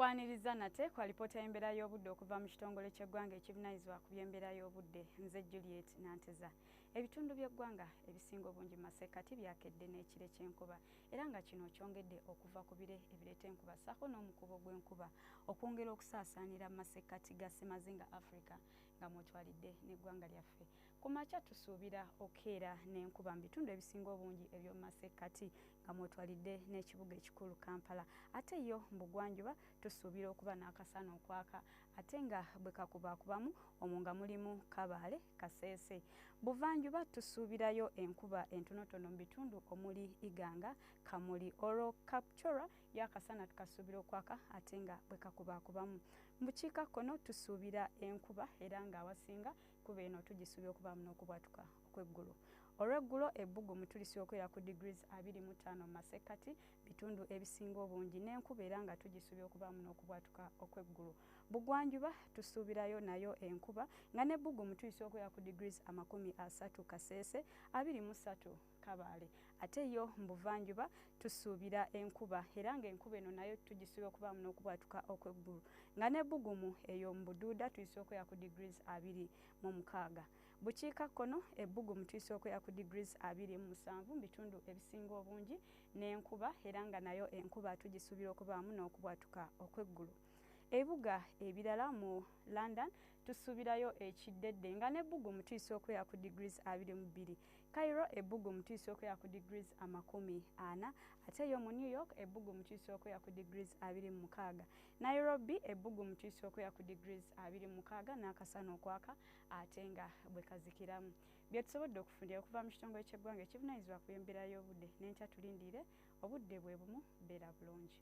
Nkwaniriza nate ku alipoota y'embeera y'obudde okuva mu kitongole ky'eggwanga ekivunaanyizibwa ku by'embeera y'obudde. Nze Juliet Nanteza. Ebitundu by'eggwanga ebisinga obungi mu masekkati byakedde n'ekire ky'enkuba, era nga kino kyongedde okuva ku bire ebireeta enkuba ssaako n'omukubo gw'enkuba okwongera okusaasaanira mu masekkati ga ssemazinga Africa nga mw'otwalidde n'eggwanga lyaffe. Ku makya tusuubira okukeera n'enkuba mu bitundu ebisinga obungi eby'omu masekkati nga mw'otwalidde n'ekibuga ekikulu Kampala. Ate yo mu bugwanjuba tusuubira okuba n'akasana okwaka ate nga bwe kakubaakubamu omwo nga mulimu Kabaale, Kasese. Buvanjuba tusuubirayo enkuba entonotono mu bitundu omuli Iganga, Kamuli, olwo Kapchorwa yo akasana tukasuubira okwaka ate nga bwe kakubaakubamu. Mu bukiikakkono tusuubira enkuba era ng'awasinga enkuba eno tugisuubira okubaamu n'okubwatuka okw'eggulu. Olw'eggulo ebbugumu tulisuubira okubeera ku degrees 25 mu masekkati bitundu ebisinga obungi n'enkuba era nga tugisuubira okubaamu n'okubwatuka okw'eggulu. Bugwanjuba tusuubirayo nayo enkuba nga n'ebbugumu tulisuubira okubeera ku degrees 30 Kasese, 23 Kabaale. Ate yo mu buvanjuba tusuubira enkuba era ng'enkuba eno nayo tugisuubira okubaamu n'okubwatuka okw'eggulu nga n'ebbugumu eyo mu Buduuda tulisuubira okubeera ku degrees 26. Bukiikakkono ebbugumu tulisuubira okubeera ku degrees 27 mu bitundu ebisinga obungi n'enkuba era nga nayo enkuba tugisuubira okubaamu n'okubwatuka okw'eggulu. Ebibuga ebirala mu London tusuubirayo ekiddedde nga n'ebbugumu tulisuubira okubeera ku degrees 22. Cairo ebbugumu tulisuubira okubeera ku degrees 40, ate yo mu New York ebbugumu tulisuubira okubeera ku degrees 26. Nairobi ebbugumu tulisuubira okubeera ku degrees 26 n'akasana okwaka ate nga bwe kazikiramu. Bye tusobodde okufundira okuva mu kitongole ky'eggwanga ekivunaanyizibwa ku by'embeera y'obudde. N'enkya tulindirire obudde bwe bumu. Beera bulungi.